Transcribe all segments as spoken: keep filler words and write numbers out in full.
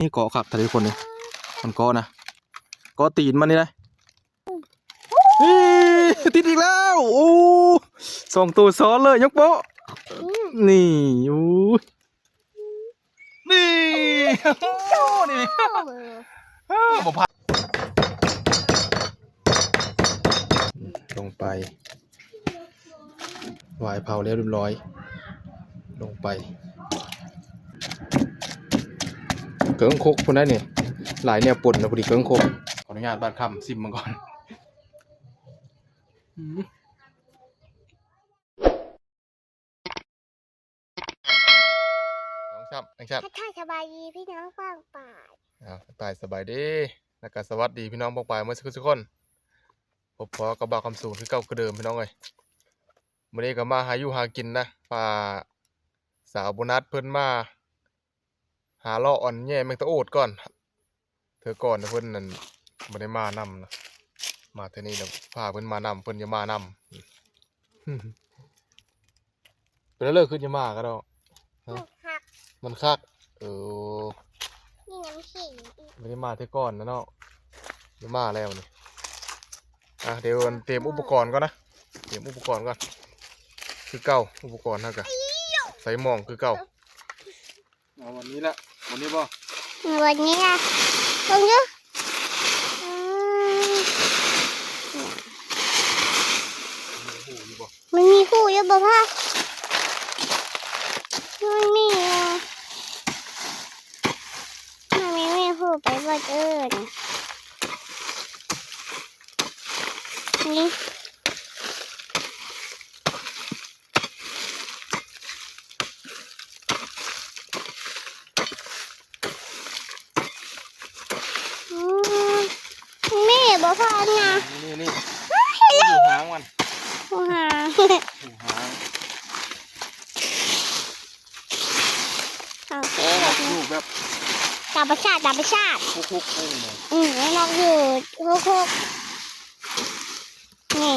นี่เกาะคักแท้ทุกคนนี่ มันเกาะนะ เกาะตีนมันนี่นะ นี่ ติดอีกแล้ว โอ้ สองตัวซ้อนเลย ยกโป๊ะ นี่ โอ้ย นี่ โอ้ นี่ เออ บ่พลาด ลงไป หวายเผาแล้วเรียบร้อย ลงไป เกิงคกพุ้นได้นี่ หลายแนวป่นนะ พอดีเกิงคก ขออนุญาตบาดคำซิมมันก่อน อืม น้องซ้ำ น้องซ้ำ ทักทายสบายดีพี่น้องป้องปาย อ้าว ทักทายสบายดี แล้วก็สวัสดีพี่น้องป้องปายเมื่อสักครู่ทุกคน พบพ้อกับบ่าวคำสูงคือเก่าคือเดิมพี่น้องเอ้ย มื้อนี้ก็มาหาอยู่หากินนะ พาสาวโบนัสเพิ่นมา หาเลาะอ่อนแย่แมงตะโอดก่อน เทื่อก่อนนะเพิ่นนั่นบ่ได้มานำนะ มาเทื่อนี้แล้วพาเพิ่นมานำ เพิ่นจะมานำ เป็นเลิกขึ้นจะมาก็ดอก ฮะ มันคัก มันคัก เออ นี่น้ำขิงอีก ไม่ได้มาเทื่อก่อนนะเนาะ ได้มาแล้วนี่ อ่ะ เดี๋ยวเตรียมอุปกรณ์ก่อนนะ เตรียมอุปกรณ์ก่อน คือเก่า อุปกรณ์เฮากะ ใส่หม่องคือเก่า เอาวันนี้ละ วันนี้บ่ วันนี้ละ ตรงนี้ อืม มีหูอยู่บ่ มันมีหูอยู่บ่พ่อ มันมีอ่ะ มันมี มีหูไปบ่เจอนะ นี่ อืม แม่บ่พอนะ นี่ นี่ เฮ้ย ดูหางมัน ดูหาง ดูหาง โอเค แบบนี้ ดูแบบ ธรรมชาติ ธรรมชาติ คุกๆ เองเลย อืม แล้วนกอยู่คุกๆ นี่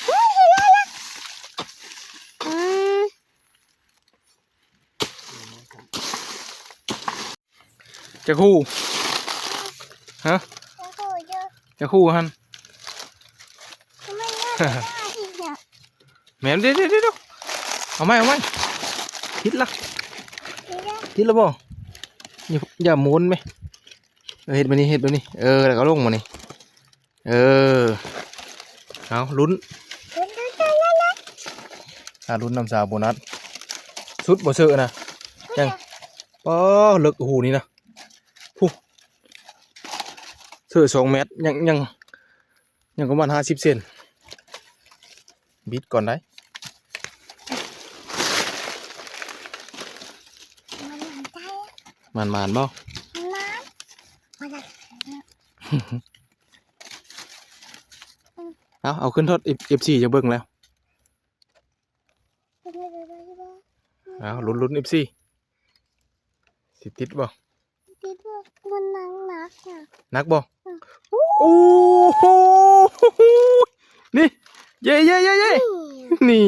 เฮ้ย เห็นแล้วล่ะ อืม จักฮู้ ฮะ จักฮู้อยู่ จักฮู้หั่น ทำไมยากจังอ่ะ แม่น เดี๋ยว เดี๋ยว เดี๋ยว เอาไหม เอาไหม ติดละ นี่นะ ติดละบ่ อย่า อย่าหมุนไหม เออ เฮ็ดแบบนี้ เฮ็ดแบบนี้ เออ แล้วก็ลงมานี่ เออ เอาลุ้น เดี๋ยวๆๆๆ อ่ะ ลุ้นนำสาวโบนัส สุดบ่เซอะนะ ยัง ปอเลิกหูนี่นะ ผู้ เซอะสองเมตร ยัง ยัง ยังประมาณห้าสิบเซน บิดก่อนได้ มันหมันใจ มันหมานบ่ มันหมัน มันจะ เอา เอาขึ้นทอด เอฟ เอฟซี จะเบิ่งแล้ว เอา ลุ้นๆ เอฟซี สิติดบ่ ติดบ่ มันหนักหนักอ่ะ หนักบ่ อืม โอ้โห นี่ เย้ เย้ เย้ เย้ นี่ นี่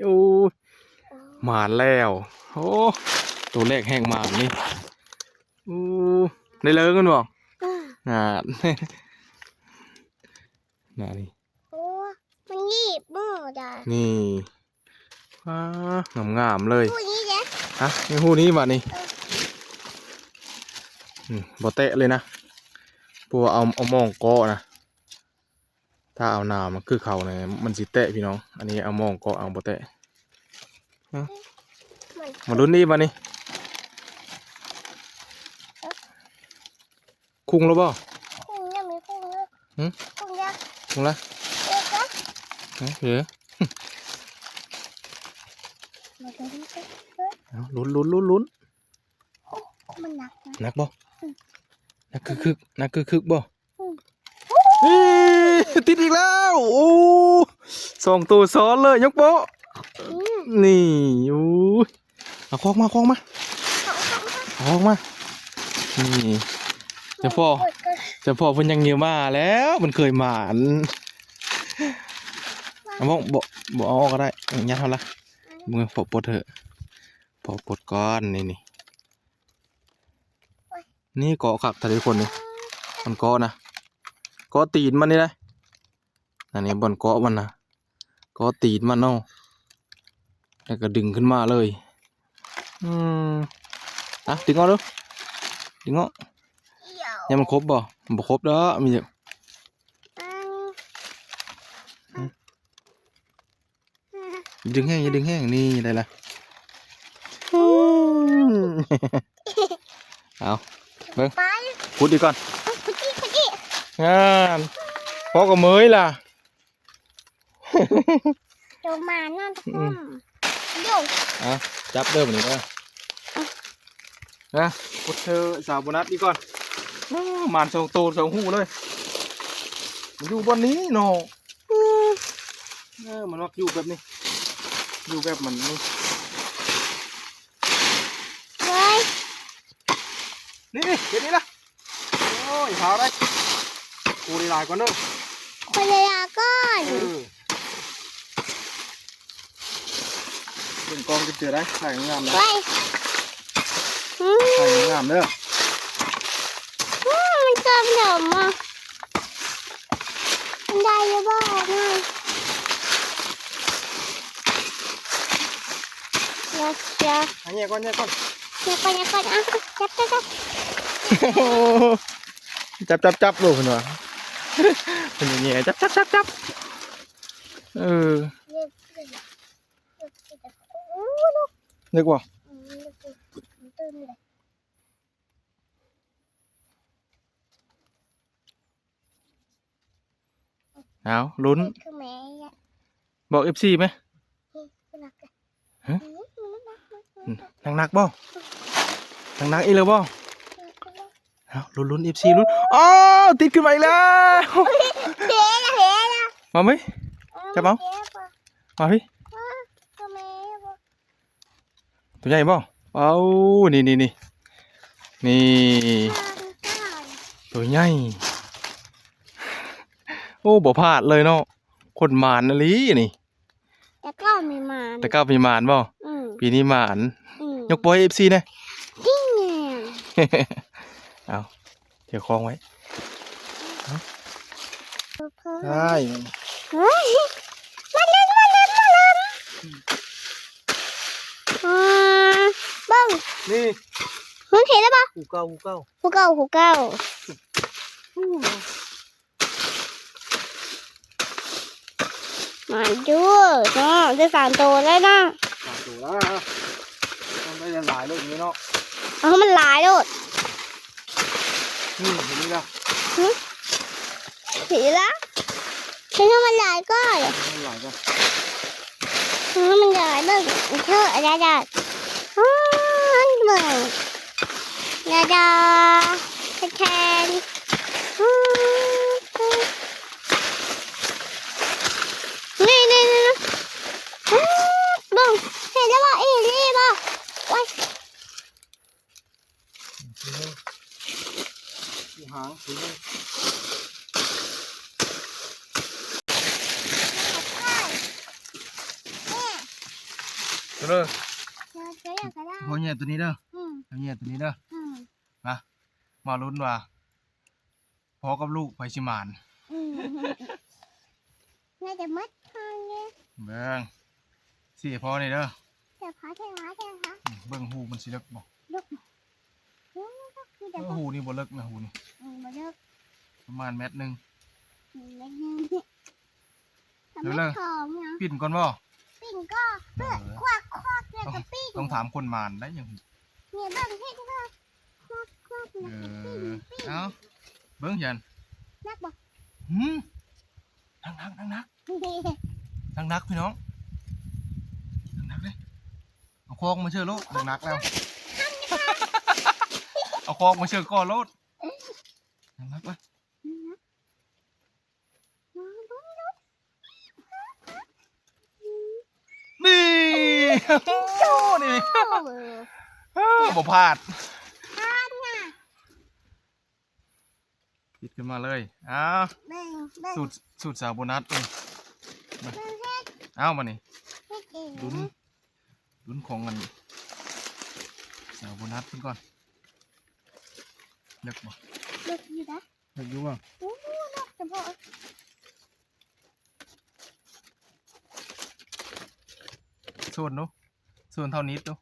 โอ้ หมานแล้ว โอ้ ตัวแรกแห้งหมานนี่ โอ้ ได้เลยกันบ่ อ่า อ่า น่านี่ โอ้ มันหยิบมือจ้ะ นี่ ว้า งามๆ เลย พูดนี้เด้ ฮะ มีหูนี้บ่นี่ เออ อืม บ่แตะเลยนะ เพราะว่าเอา เอาหม่องเกาะนะ ถ้าเอาหนามมันคือเขาเนี่ย มันสิแตะพี่น้อง อันนี้เอาหม่องเกาะเอาบ่แตะ ฮะ มัน มาลุ้นนี่บ่นี่ คุ้งแล้วบ่ คุ้งยังไม่คุ้งเลย หึ คุ้งยัง คุ้งละ เอ๊ะจ๊ะ ฮะ เดี๋ยว มาดูนี่สิ เอา ลุ้น ลุ้น ลุ้น ลุ้น โอ้ มันหนักนะ หนักบ่ อืม หนักคึกคึก หนักคึกคึกบ่ อืม นี่ ติดอีกแล้ว โอ้ สองตัวซ้อนเลย ยกโป๊ะ อืม นี่ โอ้ย เอาคอกมา คอกมา เอาคอกมา เอาคอกมา นี่ เจ้าพ่อ เจ้าพ่อเพิ่นยังเหนียวมาแล้ว มันเคยหมาน เอาบ่ บ่ บ่เอาออกก็ได้ ยัดเอาละ มึงพอปลดเถอะ พอปลดก่อน นี่ นี่ นี่เกาะคักแท้ทุกคนนี่ มันเกาะนะ เกาะตีนมันนี่นะ อันนี้บ่อนเกาะมันนะ เกาะตีนมันเนาะ แล้วก็ดึงขึ้นมาเลย อืม อ่ะ ดึงออกดู ดึงออก ยังมันครบบ่ บ่ครบเด้อ มีอยู่ ดึงแฮง อย่าดึงแฮง นี่ ได้ละ อืม เอา เบิ่ง ไป ขุดอีกก่อน ขุดอีก ขุดอีก งาน พอกับเมยล่ะ โตมานั่น อืม โยก อ่ะ จับเด้อบัดนี้เด้อ อ่ะ นะ ขุดเถอะ สาวโบนัสอีกก่อน โอ้ หมานสองโตสองหูเลย มันอยู่บ่อนนี้เนาะ เออ มันมักอยู่แบบนี้ อยู่แบบมันนี่ เฮ้ย นี่ นี่ เดี๋ยวนี้นะ โอ้ย หาได้ โอ้ย หลายก่อนเด้อ คนละก่อน เออ เป็นกองเจือได้ ถ่ายงามนะ ไป อืม ถ่ายงามเด้อ อืม มันเกินเดิมอ่ะ มันได้หรือเปล่านะ เดี๋ยว เดี๋ยว อันนี้ก่อน เนี่ยก่อน เนี่ยก่อน เนี่ยก่อน อ่ะ จับ จับ จับ จับ จับ จับ ลูกเพิ่นว่า เพิ่นอย่างเงี้ย จับ จับ จับ จับ เออ เนี่ย เนี่ย เนี่ย โอ้ ลูก นึกว่า อืม ลูก ตื่นเลย เอา ลุ้น คือแม่อะ บอก เอฟซี ไหม อืม รักอะ ฮะ อืม รัก รัก รัก อืม หนักๆบ่ หนักๆอีกแล้วบ่ เอา ลุ้นๆ เอฟซี ลุ้น อ้าว ติดขึ้นมาอีกแล้ว เห็นแล้ว เห็นแล้ว มาไหม เออ จับเอา เห็นแล้ว มาพี่ เออ คือแม่อะ ตัวใหญ่บ่ เอา นี่ นี่ นี่ นี่ ตัวใหญ่ โอ้ บ่พลาดเลยเนาะ คนหมานอีหลีนี่ แต่เก้ามีหมาน แต่เก้ามีหมานบ่ อืม ปีนี้หมาน อืม ยกโป้ให้ เอฟซี นะ นี่ไง เอา เดี๋ยวคล้องไว้ ใช่ เฮ้ย มาเล่น มาเล่น มาเล่น อ่า เบิ่ง นี่ มึงเห็นแล้วปะ หูเก่า หูเก่า หูเก่า หูเก่า มาดูเนาะ ได้สามตัวแล้วนะ สามตัวแล้วนะ ต้องได้หลายๆ ลูกนี้เนาะ เอาให้มันหลายโลด นี่ เห็นไหมล่ะ หึ เห็นละ เห็นให้มันหลายก้อน ให้มันหลายก้อน เออ มันหลายเบิ่งเถอะ ดาดา อ้าว เบิ่ง ดาดา แทน อ้าว นี่ นี่ นี่ อ้าว เบิ่ง เห็นแล้วบ่ เห็นแล้วบ่ โอ๊ย สีหางสีนี่ ตัวเด้อ เจอ เจออย่างก็ได้ พ่อเนี่ยตัวนี้เด้อ อืม พ่อเนี่ยตัวนี้เด้อ อืม มา มาลุ้นว่า พ่อกับลูกไผสิหมาน อืม น่าจะมัดทางเนี่ย เบิ่ง สิให้พ่อนี่เด้อ เดี๋ยวพ่อเทวะเทวะ อืม เบิ่งหูมันสิเลิกบ่ เลิก อืม ก็คือเดี๋ยว เออ ก็ หูนี่บ่เลิกนะ หูนี่ อืม บ่เลิก ประมาณเมตรหนึ่ง อืม เมตรหนึ่ง เดี๋ยวเลิก ทำไม่ท้องนะ ปิ้นก่อนบ่ ปิ้นก็ เออ ควักควักแล้วก็ปิ้น ต้องถามคนหมานได้ยัง เนี่ยเบิ่งเฮ็ดก็ ควักควักแล้วก็ปิ้น เออ ปิ้น เอ้า เบิ่งยัน นักบ่ หืม หนักหนักหนักหนัก หนักหนักพี่น้อง หนักหนักเลย เอาคอกมาเชื่อโลด หนักหนักแล้ว เอาคอกมาเชื่อก่อนโลด หนักหนักเลย นี่ โอ้ นี่ เออ บ่พลาด พลาดน่ะ ติดขึ้นมาเลย อ้าว เบิ่ง เบิ่ง สูตร สูตรสาวโบนัสนี่ เบิ่งเฮ็ด อ้าว มานี่ เฮ็ดเอง ลุ้น ลุ้นของกัน สาวโบนัสเพิ่นก่อน เลิกบ่ เลิกอยู่นะ เลิกอยู่บ่ โอ้ เลิกเฉพาะ โซนเนาะ โซนเท่านิดเนาะ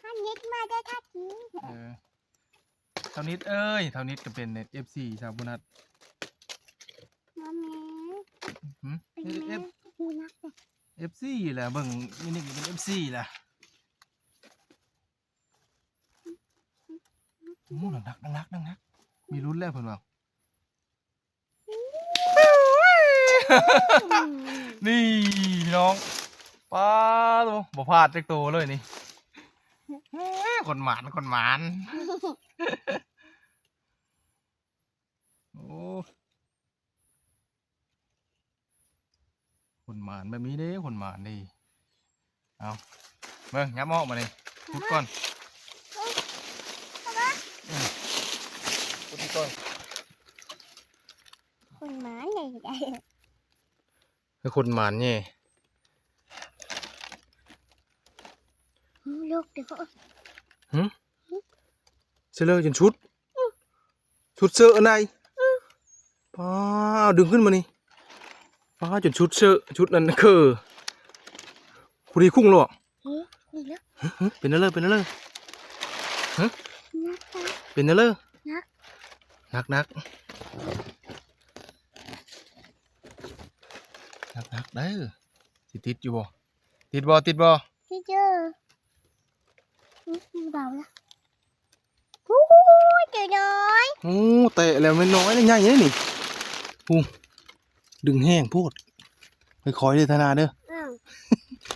ถ้านิดมาได้ท่าที เออ เท่านิดเอ้ย เท่านิดก็เป็นเอฟซีสาวโบนัส มาแม่ หืม เป็นแม่ เอฟ มีนักแต่ เอฟซีแหละ เบิ่งนี่นี่เป็นเอฟซีแหละ โอ้ หนักหนักหนักหนัก มีลุ้นแล้วเพิ่นว่า นี่พี่น้อง ป๊าดโต บ่พลาดจักโตเลยนี่ เฮ้ย คนหมาน คนหมาน โอ้ คนหมานแบบนี้เด้ คนหมานนี่ เอา เบิ่ง ยับออกมานี่ ขุดก่อน เอ้ย เอามา เออ ขุดก่อน คนหมานเลย ให้คนหมานแหย่ ลูกเดี๋ยว หึ เซเลอร์จนชุด ชุดเซอร์อันใด ป๊าด ดึงขึ้นมานี่ ป๊าด จนชุดเซอร์ ชุดนั้นคือ ผู้ดีคุ้งหรอ เฮ้ย นี่แล้ว หึ หึ เป็นอะไร เป็นอะไร หึ นักปะ เป็นอะไร นัก หนัก หนัก หนัก หนัก เด้อ สิติดอยู่บ่ ติดบ่ ติดบ่ ติดเด้อ อืม เบาละ โอ้ย เจอน้อย โอ้ แตะแล้วมันน้อยนะ ใหญ่เลยนี่ โอ้ ดึงแห้งโพด ค่อยๆเด้อ ธนาเด้อ อืม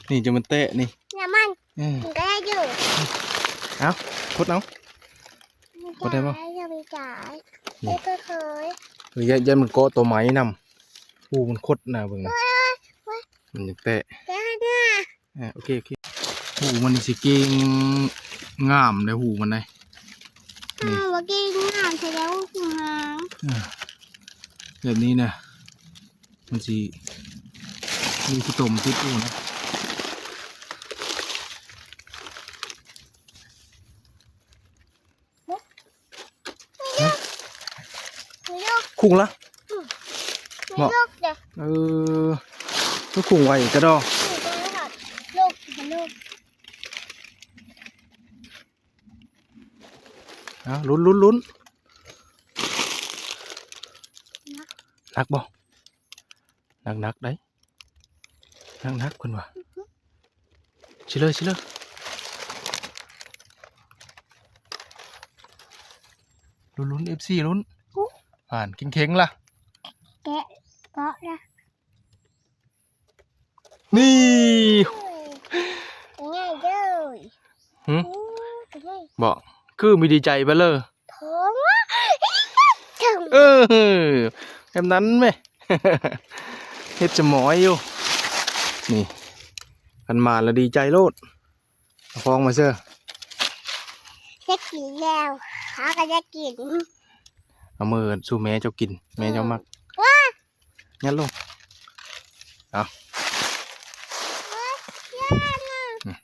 นี่จะมันแตะนี่ อย่ามัน เออ มันก็ได้อยู่ เอา ขุดเอา มัน ขุดได้ปะ อย่าไปจ่าย นี่ ไม่เคย เฮ้ย อย่า อย่ามันเกาะตัวไม้นำ โอ้ มันคดนะเบิ่งนะ เฮ้ย เฮ้ย มันยังแตะ แกะให้ด้วย อ่า โอเค โอเค หูมันนี่สิเก่งงามเลย หูมันเลย อ้าว นี่ ว่าเก่งงามแสดงว่าหูงาม อ่า แบบนี้นะ มันสิมีขี้ตมติดอยู่นะ ไม่ยก คุ้งละ อืม เหมาะ ไม่ยกเด้อ เออ ก็คุ้งไว้กระดอ อืม ตรงนี้ค่ะ ลูก ลูก เอา ลุ้น ลุ้น ลุ้น หนัก หนักบ่ หนัก หนักได้ หนัก หนักเพิ่นว่า อือฮึ สิเลย สิเลย ลุ้น ลุ้น เอฟซี ลุ้น อุ๊ย อ่านเข่งๆล่ะ แกะ เกาะนะ นี่ ง่ายเลย หึ โอ้ ง่าย บอก คือมีดีใจไปเลย ท้องอะ ถึง เออ แบบนั้นแม่ เฮ็ดจะหมอยอยู่ นี่ คันมาแล้วดีใจโลด เอาฟองมาเซอ จะกินแล้ว เขาก็จะกิน เอามือสู่แม่เจ้ากิน แม่เจ้ามัก ว้า ยัดลง เอา เฮ้ย ย่านะ อืม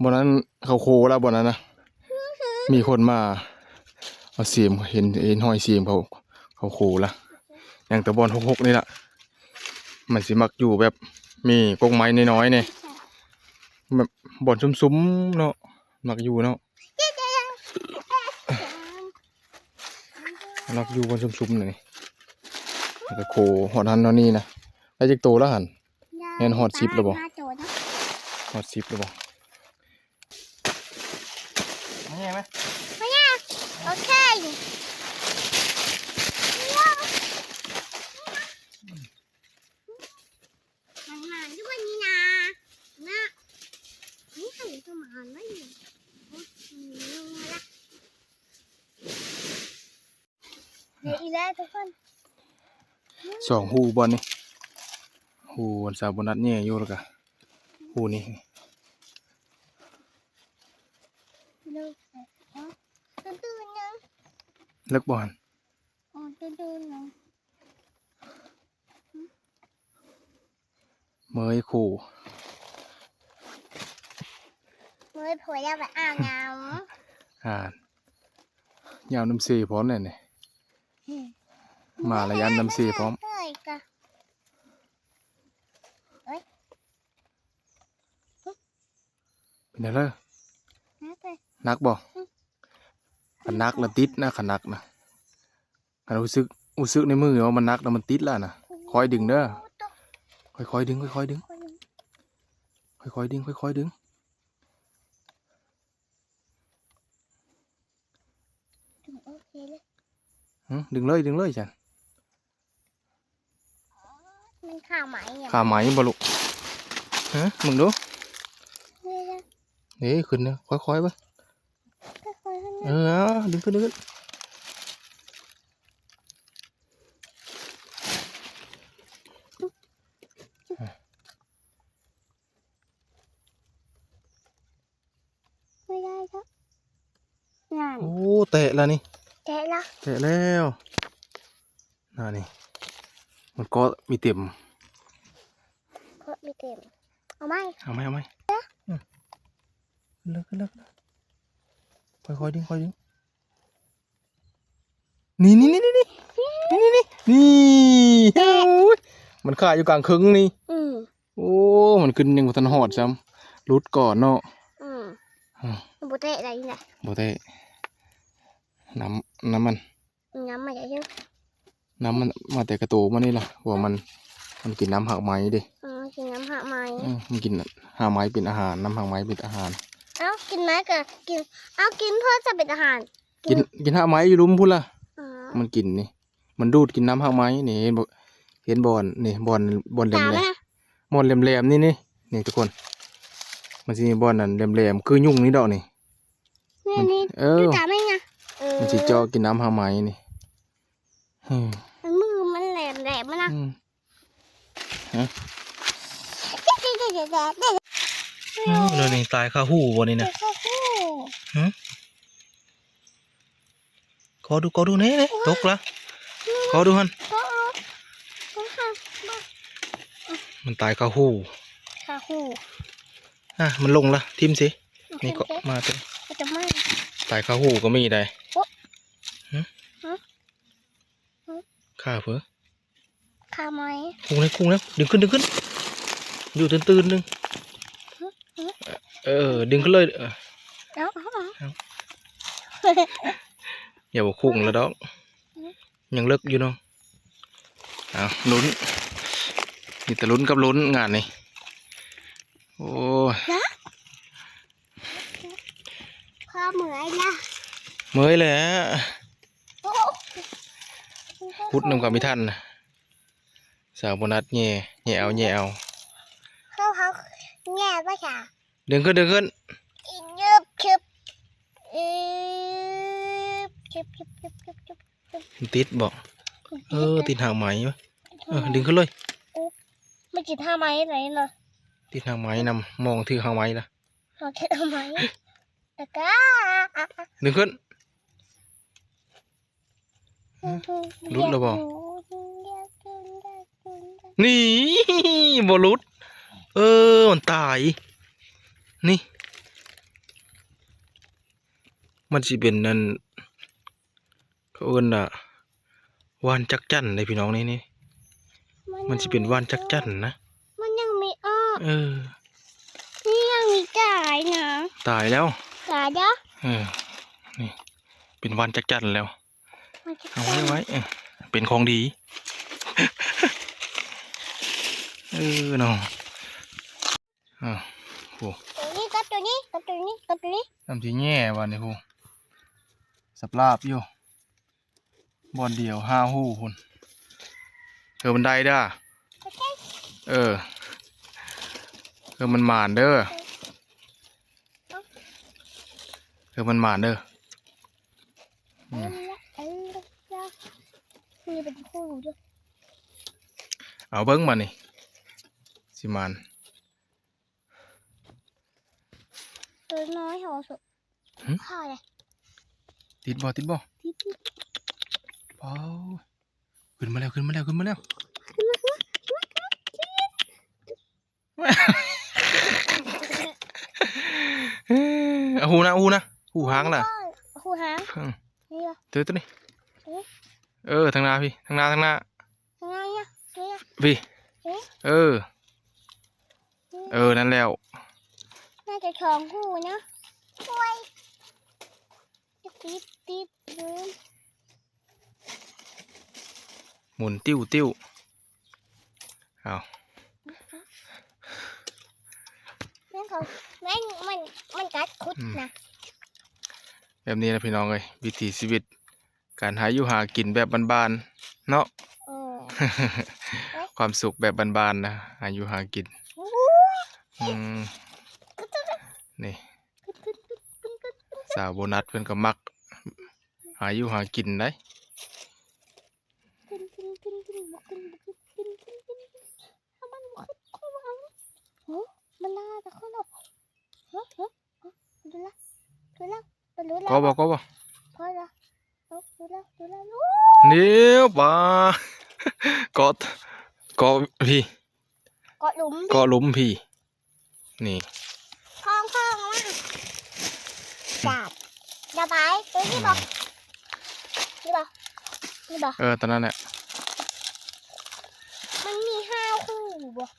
บ่อนนั้นเขาโคแล้วบ่อนนั้นนะ มีคนมาเอาเสียม เห็น เห็นหอยเสียมเขา เขาโคละ อย่างแต่บ่อนหกหกนี่ล่ะ มันสิมักอยู่แบบ มีกกไม้น้อยๆเนี่ย แบบบ่อนซุ่มๆเนาะ มักอยู่เนาะ มักอยู่บ่อนซุ่มๆนี่ แล้วก็โคฮอดหั้นฮอดนี่นะ ได้จักโตแล้วหั่น แม่นฮอดสิบแล้วบ่ ห้าโตนะ ฮอดสิบแล้วบ่ มาแย่ไหม มาแย่ โอเค มันมาด้วยนี่นะ นะ นี่ใครจะมาไหมเนี่ย โอ๊ย มีเรื่องอะไร เดี๋ยวอีกแล้วทุกคน สองหูบ่อนนี่ หูอันสาวโบนัสแหย่อยู่แล้วกะ หูนี่ เลิกแล้ว อ๋อ ตื่นๆยัง เลิกบ่อน อ๋อ ตื่นๆยัง เมยโค เฮ้ย ผัวอยากไปอาบน้ำ อ่า ยามน้ำเซพร้อมแน่นี่ อืม มาแล้วยามน้ำเซพร้อม เฮ้ยกะ เป็นไงล่ะ นักไป หนักบ่ อืม คันหนักละติดนะ คันหนักนะ คันรู้สึก รู้สึกในมือว่ามันหนักแล้วมันติดแล้วนะ ค่อยดึงเด้อ ค่อยๆดึง ค่อยๆดึง ค่อยๆดึง ค่อยๆดึง โอเคเลย หึ ดึงเลย ดึงเลยจ้ะ มันขาไหมอ่ะ ขาไหมบ่ลูก ฮะ มึงดู นี่นะ นี่ขึ้นนะ ค่อยๆเบิ่ง ค่อยๆขึ้นนะ เออ เอา ดึงขึ้น ดึงขึ้น ไม่ได้แล้ว นั่น โอ้ แตะแล้วนี่ แตะละ แตะแล้ว นั่นนี่ มันก็มีเต็ม ก็มีเต็ม เอาไหม เอาไหม เอาไหม อืม เลิก เลิก เลิก ค่อยๆดึง ค่อยดึง นี่ นี่ นี่ นี่ นี่ นี่ นี่ นี่ โอ้ย มันคาอยู่กลางครึ่งนี่ อืม โอ้ มันขึ้นยังบ่ทันฮอดซ้ำ หลุดก่อนเนาะ อืม อืม บ่แตะได้นี่แหละ บ่แตะ น้ำ น้ำมัน น้ำมาจากเชียง น้ำมันมาแต่กะโตมันนี่ล่ะ เพราะว่ามัน มันกินน้ำหากไม้เด้ อ๋อ กินน้ำหากไม้ อืม มันกินหากไม้เป็นอาหาร น้ำหากไม้เป็นอาหาร เอ้า กินไม้ก็กิน เอ้า กินเพื่อจะเป็นอาหาร กิน กินหากไม้อยู่ลุ่มพุ้นล่ะ อ๋อ มันกินนี่ มันดูดกินน้ำหากไม้นี่ เห็นบ่ เห็นบ่อนนี่ บ่อน บ่อนแหลมๆ ตามนะ บ่อนแหลมๆ นี่ นี่ นี่ทุกคน มันสิมีบ่อนนั่นแหลมๆ คือยุงนี่ดอกนี่ นี่ มัน นี่ เออ ดูตามไหมนะ เออ มันสิเจาะกินน้ำหากไม้นี่ อืม มันมือมันแหลมๆ มันนะ อืม ฮะ เดี๋ยวๆๆๆๆ อ้าว เดี๋ยวนี้ตายคาหูบ่นี่นะ เดี๋ยวเขาพูด ฮะ ขอดู ขอดูแหน่ ตกละ ขอดูหั่น โอ้โอ้โอ้ค่ะ มันตายคาหู คาหู อ่ะ มันลงละ ทิ่มสิ โอเค นี่ก็ โอเค มาเถอะ มันจะไหม้ ตายคาหูก็มีได้ โอ้ หึ ฮะ คาเผลอ คาไหม คุ่งแล้ว คุ่งแล้ว ดึงขึ้น ดึงขึ้น อยู่ตื่นๆ หนึ่ง เออ ดึงขึ้นเลย เออ เอา เอา เอา เอา อย่าบอกคุ่งแล้วดอก ยังเลิกอยู่เนาะ เอา ลุ้น มีแต่ลุ้นกับลุ้นงานนี่ โอ้ย นะ พ่อเมื่อยนะ เมื่อยแหละ โอ้ ขุดนำกับไม่ทันนะ สาวโบนัสแง่ แง่เอา แง่เอา เขาเขาแง่ปะจ๊ะ ดึงขึ้น ดึงขึ้น อีกยืบชึบ อีบชึบชึบชึบชึบชึบ มันติดบ่ เออ ติดหากไม้วะ เออ ดึงขึ้นเลย ไม่ติดหากไม้ไหนเนาะ ติดหากไม้นำ มองถือหากไม้ละ เอาแค่หากไม้ แล้วก็ ดึงขึ้น หลุดแล้วบ่ นี่ บ่หลุด เออ มันตาย นี่ มันสิเป็นนั่น เขาเอิ้นน่ะ ว่านจักจั่นเลยพี่น้อง นี่ นี่ มันสิเป็นว่านจักจั่นนะ มันยังไม่ออก เออ นี่ยังมีตายนะ ตายแล้ว ตายแล้ว เออ นี่ เป็นว่านจักจั่นแล้ว มันจะ เอาไว้ ไว้ เออ เป็นของดี เออเนาะ อ่ะ โอ้ ตัวนี้กับตัวนี้กับตัวนี้กับตัวนี้ ทำสิแง่วันนี้ โห สปราบอยู่ บ่อนเดียวห้าหูพุ้น เออ มันได้เด้อ โอเค เออ เออ มันหมานเด้อ เออ มันหมานเด้อ อืม เออ เออ เออ มีเป็นคู่ด้วย เอาเบิ่งมานี่ สิหมาน ตัวน้อยเหรอ หึ ข้าวเลย ติดบ่ ติดบ่ ติด ติด ว้าว ขึ้นมาแล้ว ขึ้นมาแล้ว ขึ้นมาแล้ว ขึ้นมา ขึ้นมา ขึ้นมา ขึ้นมา ฮู้นะฮู้นะฮู้หางล่ะ ฮูหาง อืม นี่เหรอ เจอตัวนี้ เอ๊ะ เออทางหน้าพี่ทางหน้าทางหน้า ทางหน้าเนี่ยตัวเนี้ย พี่ เอ๊ะ เออ เออนั่นแล้ว น่าจะสองคู่นะโอ้ยติดติดเลย หมุนติ้วติ้วเอา แม่งเขาแม่งมันมันกัดคุดนะ แบบนี้นะพี่น้องเอ้ยวิถีชีวิต การหาอยู่หากินแบบบ้านๆเนาะ เออ ความสุขแบบบ้านๆนะหาอยู่หากิน อู้ อืมนี่ สาวโบนัสเพิ่นก็มัก หาอยู่หากินได้ ขึ้นขึ้นขึ้นขึ้นบกขึ้นบกขึ้นขึ้นขึ้นขึ้นขึ้นเอามันบกขึ้นเอามันบกขึ้นโอ้มันน่าจะขึ้นหรอกเฮ้ยเฮ้ยเฮ้ยดูละดูละดูละ ก็บอกก็บอก พอละเอ้ยดูละดูละ นี่ปลาเกาะเกาะพี่ เกาะหลุม เกาะหลุมพี่ นี่ พองพองมาจับระบายตัวนี้บอกนี่บอกนี่บอก เออตอนนั้นแหละ มันมีห้าคู่บอก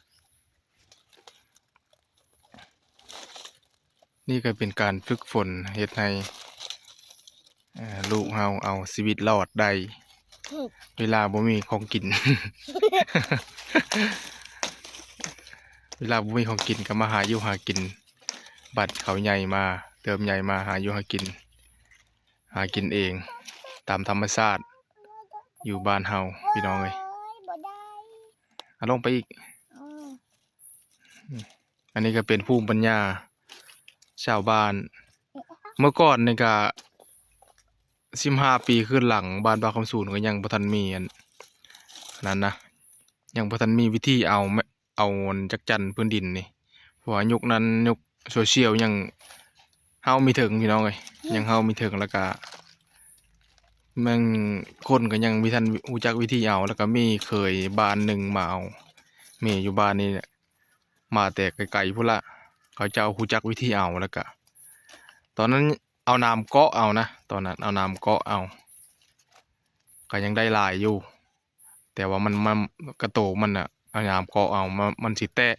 นี่ก็เป็นการฝึกฝนเฮ็ดให้เอ่อลูกเฮาเอาชีวิตรอดได้ เวลาบ่มีของกิน เวลาบ่มีของกินก็มาหาอยู่หากิน บัดเขาใหญ่มา เติมใหญ่มาหาอยู่หากิน หากินเอง ตามธรรมชาติ อยู่บ้านเฮาพี่น้องเอ้ย บ่ได้ เอาลงไปอีก อืม อันนี้ก็เป็นภูมิปัญญาชาวบ้าน เมื่อก่อนนี่ก็สิบห้าปีขึ้นหลังบ้านปากคำสูนก็ยังบ่ทันมีอันนั้นนะ ยังบ่ทันมีวิธีเอาแม่เอาอันจักจั่นพื้นดินนี่ เพราะว่ายุคนั้นยุคโซเชียลยังเฮามีถึงพี่น้องเอ้ยยังเฮามีถึงแล้วก็แม่งคนก็ยังมีทันรู้จักวิธีเอา แล้วก็มีเคยบ้านหนึ่งมาเอา แม่อยู่บ้านนี่แหละ มาแต่ไกลๆพุ้นละ เขาเจ้าฮู้จักวิธีเอาแล้วกะ ตอนนั้นเอาน้ำเกาะเอานะ ตอนนั้นเอาน้ำเกาะเอา ก็ยังได้หลายอยู่ แต่ว่ามันมันกระโตมันอะเอาน้ำเกาะเอา มันมันสิแตะ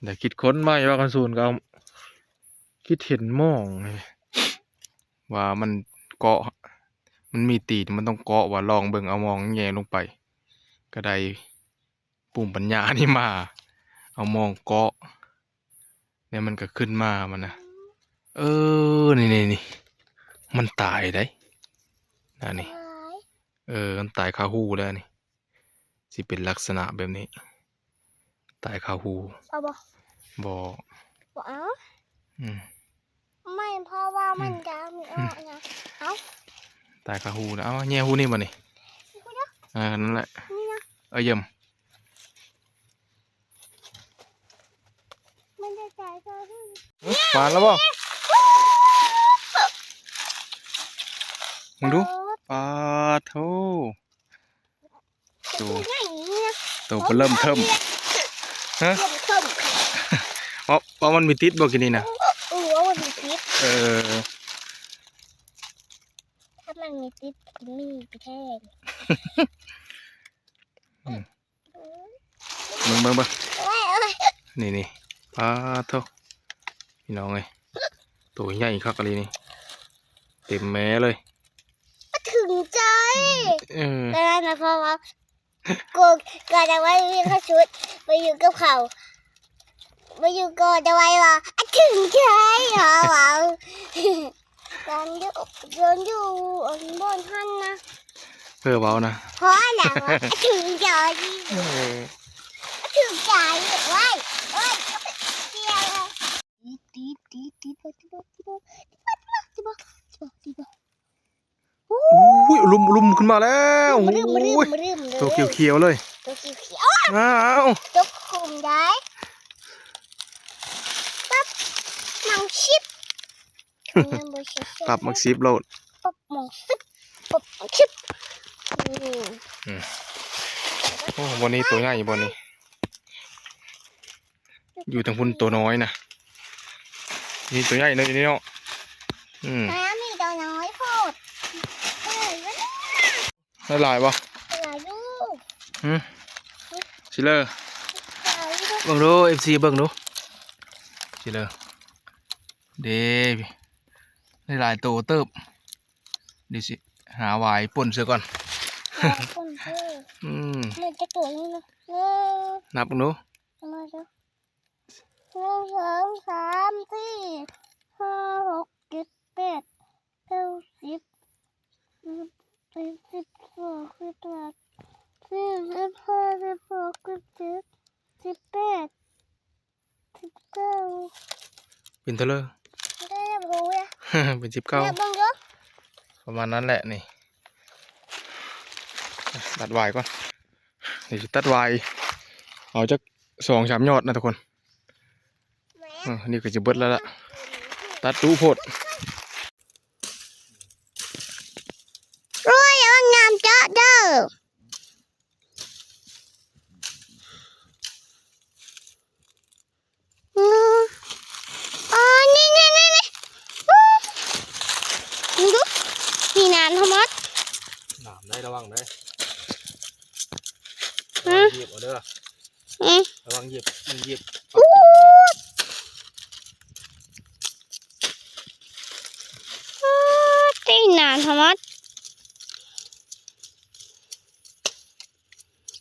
แต่คิดค้นใหม่ว่ากันสูนก็เอาคิดเห็นมองเลยว่ามันเกาะ มันมีตีน มันต้องเกาะว่าลองเบิ่ง เอามองแหย่ลงไป ก็ได้ ภูมิปัญญานี่มา เอามองเกาะ เนี่ยมันก็ขึ้นมามันนะ เออ นี่นี่นี่ มันตายได้ นั่นนี่ ตาย เออ มันตายคาหูแล้วนี่ สิเป็นลักษณะแบบนี้ ตายคาหู เอาบ่ บ่ บ่เอา อืม ไม่เพราะว่ามันจะมีออกนะเอา ตายคาหูนะ เอาแหย่หูนี่บ่นี่ นี่นะ อ่า นั่นแหละ นี่นะ เออเยี่ยม มันจะจ่ายตัวที่ มาแล้วบ่ มึงดู ปาโท ตัวใหญ่นี่นะ โตก็เริ่มเทิม ฮะ เริ่มเทิม ว่าว่ามันมีติดบ่กินนี่นะ เออว่ามันมีพิษ เออ ถ้ามันมีพิษมีไปแทง อืม เบิ่งเบิ่งเบิ่ง โอ้ยโอ้ย นี่นี่ปาโทพี่น้องเอ้ย ตัวใหญ่คักเลยนี่ เต็มแม่เลย ถึงใจ เออ ก็ได้นะเพราะว่ากูก็จะไว้วิ่งเข้าชุดไปอยู่กับเขาไปอยู่ก็จะไว้ว่าถึงใจเหรอวะตอนอยู่ตอนอยู่อันบนท่านนะ เพื่อเว้านะ เพราะอะไรวะถึงใจ เออ ถึงใจไว้ไว้เดียวตีตีตีตีตีตีตีตีตีตี อุ้ยลุมลุมขึ้นมาแล้ว มาเริ่มมาเริ่ม โอ้ย มาเริ่มเลย ตัวเขียวๆเลย ตัวเขียวๆ อ้าว ตัวคุมได้ปั๊บมังชิป ปรับมักซิบโลด ปั๊บมังซิปปั๊บมังชิปอืม โอ้วันนี้ตัวใหญ่บ่นี่ อยู่ทางพุ้นตัวน้อยนะ นี่ตัวใหญ่เลยนี่เนาะ อืม แม่มีตัวน้อยโพด เอ้ย มัน ได้หลายบ่ หลายลูก หืม สิเลอ หลายลูก เบิ่งดู เอฟซี เบิ่งดู สิเลอ เด้ ได้หลายโตเติบ เดี๋ยวสิ หาหวายป่นเสียก่อน หวายป่นเสีย อืม มันจะตัวนี้นะ หนึ่ง นับเบิ่งดู ประมาณสัก หนึ่ง สอง สาม สี่ ห้า หก เจ็ด แปด เก้า สิบ สิบเอ็ด สิบสอง สิบสาม สิบสี่ สิบห้า สิบหก สิบเจ็ด สิบแปด สิบเก้า เป็นเท่าไหร่ ได้แล้วบ่ฮู้อะ เป็นสิบเก้า เนี่ยเบิ่งดู ประมาณนั้นแหละนี่ ตัดหวายก่อน เดี๋ยวจะตัดหวาย เอาจักสองสามยอดนะทุกคน เออ นี่ก็จะเบิดแล้วล่ะ ตัดดูโพด โอ้ย เอางามเจาะเด้อ อืม อ๋อ นี่ นี่ นี่ นี่ อู้ มึงดู นี่นานทั้งหมด หนามได้ระวังเด้อ ฮะ ระวังเหยียบเอาเด้อ อืม ระวังเหยียบ มันเหยียบ อู้ อู้ ตีนนานทั้งหมด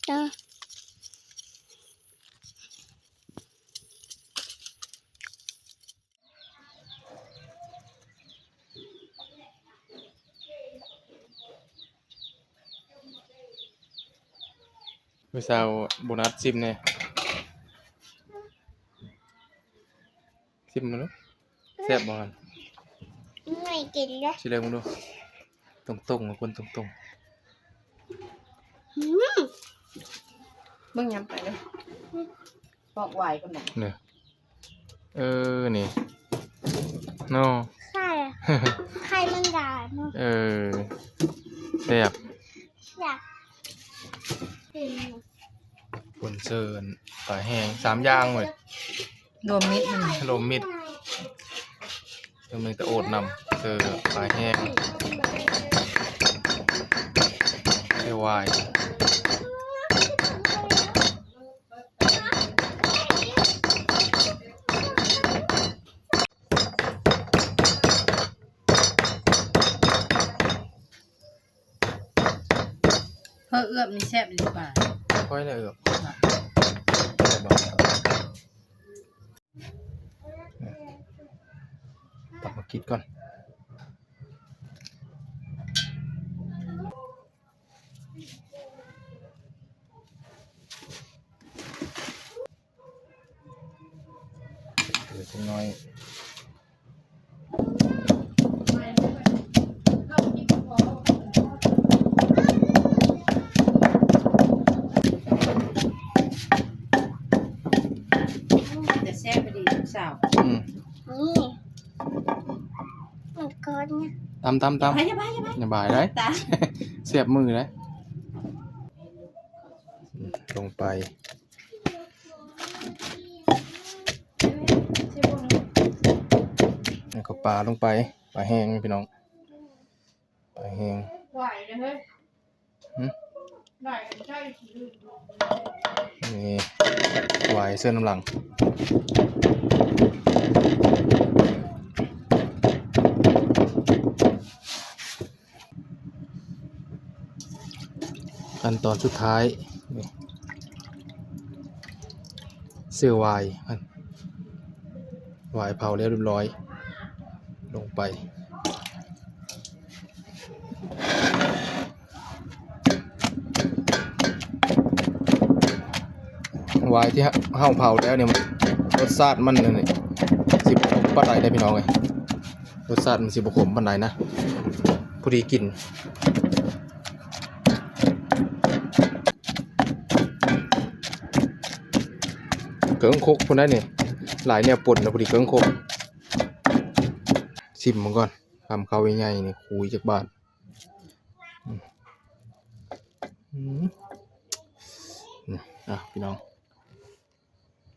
จ้า มื้อเช้าโบนัสซิมแหน่ ซิมมาลูก แซ่บบ่หั่น ไม่กินเลย สิเลยมึงดู ตรงๆ มาคนตรงๆ อืม เบิ่งยำไปเลย ปอกหวายก่อนนะ เนี่ย เออ นี่ เนาะ ใช่อะ ไข่มันดาเนาะ เออ แซ่บ อยากกิน ป่นเสิร์น ปลาแห้ง สามอย่างเว้ย รวมมิตรมัน รวมมิตร รวมมิตรแต่โอดนำ เสิร์น ปลาแห้ง เสิร์นหวาย เพิ่นเอือบนี่แซ่บหรือเปล่า ค่อยเลยเอือบ ตักมากินก่อน เหลือจักหน่อย แต่แซ่บพอดีลูกสาว อืม นี่ มันก้อนเนี่ย ตำ ตำ ตำ อย่าบาย อย่าบาย อย่าบายเลย ตา เสียบมือเลย ลงไป แล้วก็ปลาลงไป ปลาแห้งพี่น้อง ปลาแห้ง ไหวเลยเฮ้ย หึ ไหวมันใช่ นี่ หวายเสิร์นน้ำหลัง ขั้นตอนสุดท้าย นี่ เสิร์นหวาย หวายเผาแล้วเรียบร้อย ลงไป หวายที่เฮาเผาแล้วเนี่ย มัน รสชาติมันนี่ สิบ่ขมปานใดเด้อพี่น้องเอ้ย รสชาติมันสิบ่ขมปานใดนะ พอดีกิน เครื่องคกพุ้นได้นี่ หลายแนวป่นนะ พอดีเครื่องคก ซิมมันก่อน คำข้าวใหญ่ๆ นี่ คุยจักบาท อืม อืม อ่ะ พี่น้อง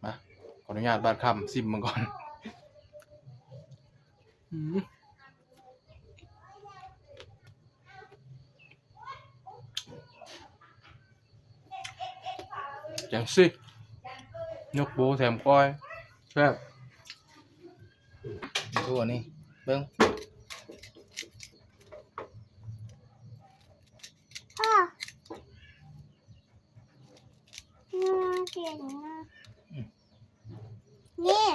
มา ขออนุญาตบาดคำซิมมันก่อน อืม จังซี่ ยกโปแถมก้อย แซ่บ ดูอันนี้ เบิ่ง พ่อ อืม เปลี่ยนนะ อืม นี่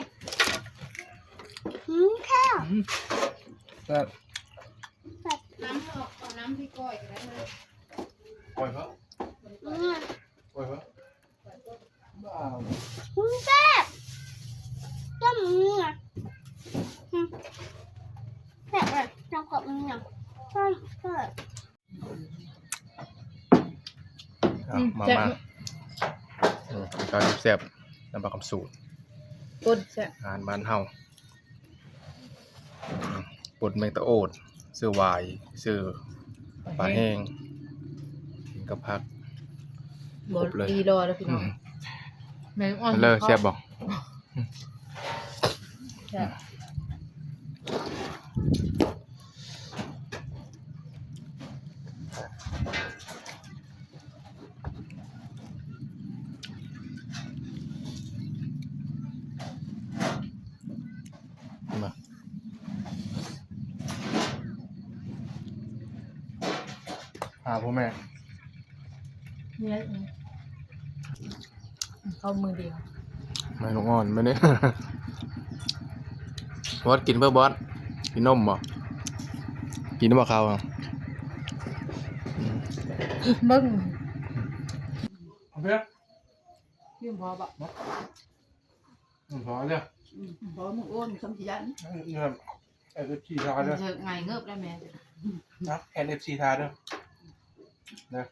อืม ข้าว อืม แซ่บ น้ำเอา เอาน้ำที่ก้อยก็ได้นะ ก้อยเพิ่ม อืม ก้อยเพิ่ม บ้า อืม แซ่บ ต้มอืม อืม แซ่บเลย ต้มกับอืม ต้ม แซ่บ อ่ะ อืม มา แซ่บ มา อืม ข้าวแซ่บ น้ำปลาคำสูตร ก้นแซ่บ อาหารบ้านเฮา อืม ป่นแมงตะโอด ซื้อหวาย ซื้อปลาแห้ง กินกับผัก บ่ ครบเลย ดีรอแล้วพี่น้อง อืม แมงอ่อน เลิศ แซ่บบ่ แซ่บ มา หาพ่อแม่ เนี่ย อืม เข้ามือเดียว ไม่ลูกอ่อน ไม่ได้ บอสกินเพื่อบอส กินนมบ่ กินบ่เขาวอะ เบิ่ง เอาเพื่อ ยืมพอบ่ อืม พอเนี่ย อืม พอมึงโอนคำสิยัน นี่ครับ เอฟซีทาเด้อ เจอไงเงิบได้แม่ นะ เอฟซีทาเด้อ นะ